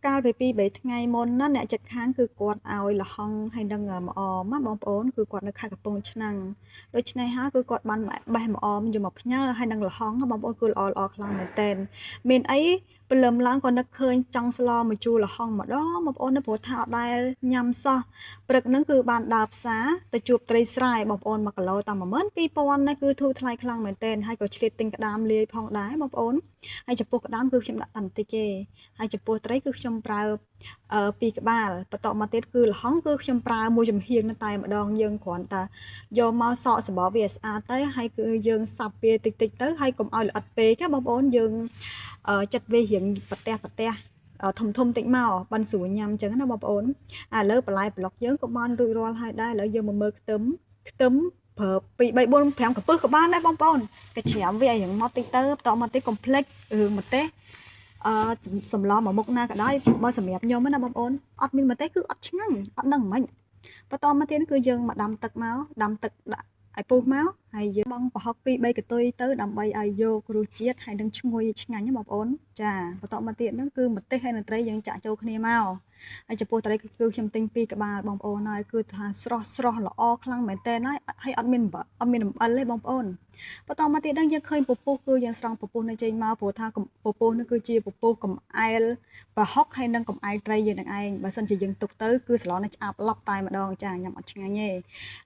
កាលពី2 3ថ្ងៃមុនណាអ្នកចិត្តខាងគឺគាត់ឲ្យលហុងហើយនឹងម្អមណាបងប្អូនគឺគាត់នៅខេត្តកំពង់ឆ្នាំងដូច្នេះហើយគឺគាត់បានបេះម្អមយកមកផ្ញើហើយនឹងលហុងបងប្អូនគឺល្អល្អខ្លាំងមែនទែនមានអីព្រលឹមឡើងក៏នឹកឃើញចង់ស្លមកជូរលហុងម្ដងបងប្អូនណាព្រោះថាអត់ដែលញ៉ាំសោះព្រឹកហ្នឹងគឺបានដើរផ្សារទៅជួបត្រីស្រែបងប្អូន1គីឡូតាម12000ណាគឺធូរថ្លៃខ្លាំងមែនទែនហើយក៏ឆ្លៀតទិញក្តាមលាយផងដែរបងប្អូនហើយចំពោះក្តាមគឺខ្ញុំដាក់តាន់តិចទេហើយចំពោះត្រីគឺខ្ញុំប្រើពីរក្បាលបន្តមកទៀតគឺល្ហុងគឺខ្ញុំប្រើមួយចំហៀងនៅតែម្ដងយើងគ្រាន់តែយកមកសកសបវាឲ្យស្អាតទៅហើយគឺយើងសាប់វាតិចតិចទៅហើយកុំឲ្យល្អិតពេកណាបងប្អូនយើងចិត្តវារៀងប្រទះប្រទះធំធំតិចមកបានស្រួលញ៉ាំអញ្ចឹងណាបងប្អូនឥឡូវបន្លែប្លុកយើងក៏បានរួចរាល់ហើយដែរឥឡូវយើងមកមើលខ្ទឹមខ្ទឹមប្រើ2 3 4 5កំពឹសក៏បានដែរបងប្អូនកច្រាមវាឲ្យរៀងមកតិចទៅបន្តមកទៀតកុំភ្លេចរឿងម្ទេសអឺសម្លមួយមុខណាក៏ដោយបើសម្រាប់ខ្ញុំណាបងប្អូនអត់មានម្ទេសគឺអត់ឆ្ងាញ់អត់ដឹងមិនបន្តមកទៀតគឺយើងមកដាំទឹកមកដាំទឹកដាក់ឲ្យពុះមកហើយយើងបងប្រហុក2 3កន្ទុយទៅដើម្បីឲ្យយករសជាតិហើយនឹងឈ្ងុយឆ្ងាញ់ណាបងប្អូនចាបន្តមកទៀតហ្នឹងគឺម្ទេសហើយនឹងត្រីយើងចាក់ចូលគ្នាមកហើយចំពោះត្រីគឺខ្ញុំទិញពីរក្បាលបងប្អូនហើយគឺថាស្រស់ស្រស់ល្អខ្លាំងមែនតើហើយហើយអត់មានអត់មានអំអិលទេបងប្អូនបន្តមកទៀតហ្នឹងយើងឃើញពពុះគឺយើងស្រង់ពពុះនៅចេញមកព្រោះថាពពុះនេះគឺជាពពុះកំអែលប្រហុកហើយនឹងកំអែលត្រីយើងនឹងឯងបើសិនជាយើងទុកទៅគឺស្លនេះឆ្អាបឡប់តែម្ដងចាញ៉ាំអត់ឆ្ងាញ់ទេ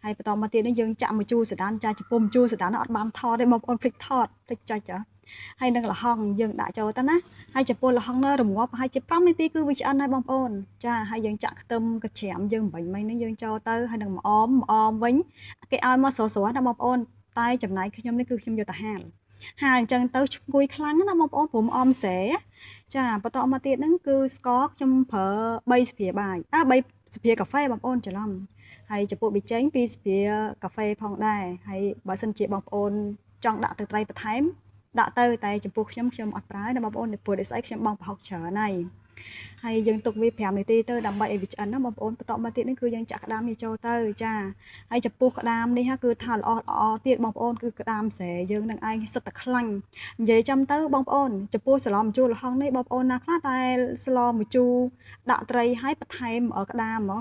ហើយបន្តមកទៀតនេះយើងចាក់ម្ជូរសដានចាចំពោះម្ជូរសដានអត់បានថតទេបងប្អូនភ្លេចថតភ្លេចចុចចាហើយនឹងល្ហុងយើងដាក់ចូលទៅណាហើយចំពោះល្ហុងនៅរងាប់ប្រហែលជា5នាទីគឺវាឆ្អិនហើយបងប្អូនចាហើយយើងចាក់ខ្ទឹមកច្រាមយើងបាញ់មិញហ្នឹងយើងចូលទៅហើយនឹងម្អមម្អមវិញគេឲ្យមកស្រស់ៗណាបងប្អូនតែចំណែកខ្ញុំនេះគឺខ្ញុំយកទៅហាលហាលអញ្ចឹងទៅឈ្ងុយខ្លាំងណាបងប្អូនព្រោះម្អមស្រែចាបន្តមកទៀតហ្នឹងគឺស្ករខ្ញុំប្រើ3ស្លាបបាយអា3ស្លាបកាហ្វេបងប្អូនច្រឡំហើយចំពោះប៊ីចេង2ស្លាបកាហ្វេផងដែរហើយបើសិនជាបងប្អូនចង់ដាក់ទឹកត្រីបន្ថែមដាក់ទៅតែចំពោះខ្ញុំខ្ញុំអត់ប្រើណាបងប្អូនព្រោះដោយស្អីខ្ញុំបងប្រហុកច្រើនហើយហើយយើងទុកវា5នាទីទៅដើម្បីឲ្យវាឆ្អិនណាបងប្អូនបន្តមកទៀតនេះគឺយើងចាក់ក្តាមនេះចូលទៅចាហើយចំពោះក្តាមនេះគឺថាល្អល្អទៀតបងប្អូនគឺក្តាមស្រែយើងនឹងឯងសុទ្ធតែខ្លាញ់និយាយចាំទៅបងប្អូនចំពោះស្លម្ជូរល្ហុងនេះបងប្អូនណាខ្លះដែលស្លម្ជូរដាក់ត្រីឲ្យបន្ថែមក្តាមហ៎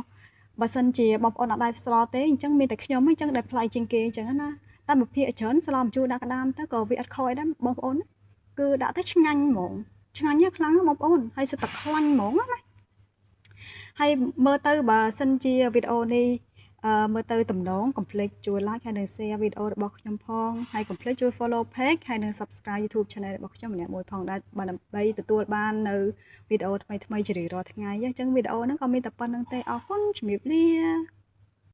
បើសិនជាបងប្អូនអត់ដែលស្លទេអញ្ចឹងមានតែខ្ញុំអញ្ចឹងដែលប្លែកជាងគេអញ្ចឹងណាតែមួយភាគច្រើនស្លម្ជូរដាក់ក្តាមទៅក៏វាអត់ខ້ອຍដែរបងប្អូនគឺដាក់ទៅឆ្ងាញ់ហ្មងឆ្ងាញ់ខ្លាំងបងប្អូនហើយសុទ្ធតែខ្លាញ់ហ្មងណាហើយមើលទៅបើសិនជាវីដេអូនេះអឺមើលទៅតំណងកុំភ្លេចជួយ like ហើយនិង share វីដេអូរបស់ខ្ញុំផងហើយកុំភ្លេចជួយ follow page ហើយនិង subscribe YouTube channel របស់ខ្ញុំម្នាក់មួយផងដែរដើម្បីទទួលបាននៅវីដេអូថ្មីៗជារៀងរាល់ថ្ងៃអញ្ចឹងវីដេអូហ្នឹងក៏មានតែប៉ុណ្្នឹងទេអរគុណជំរាបលា។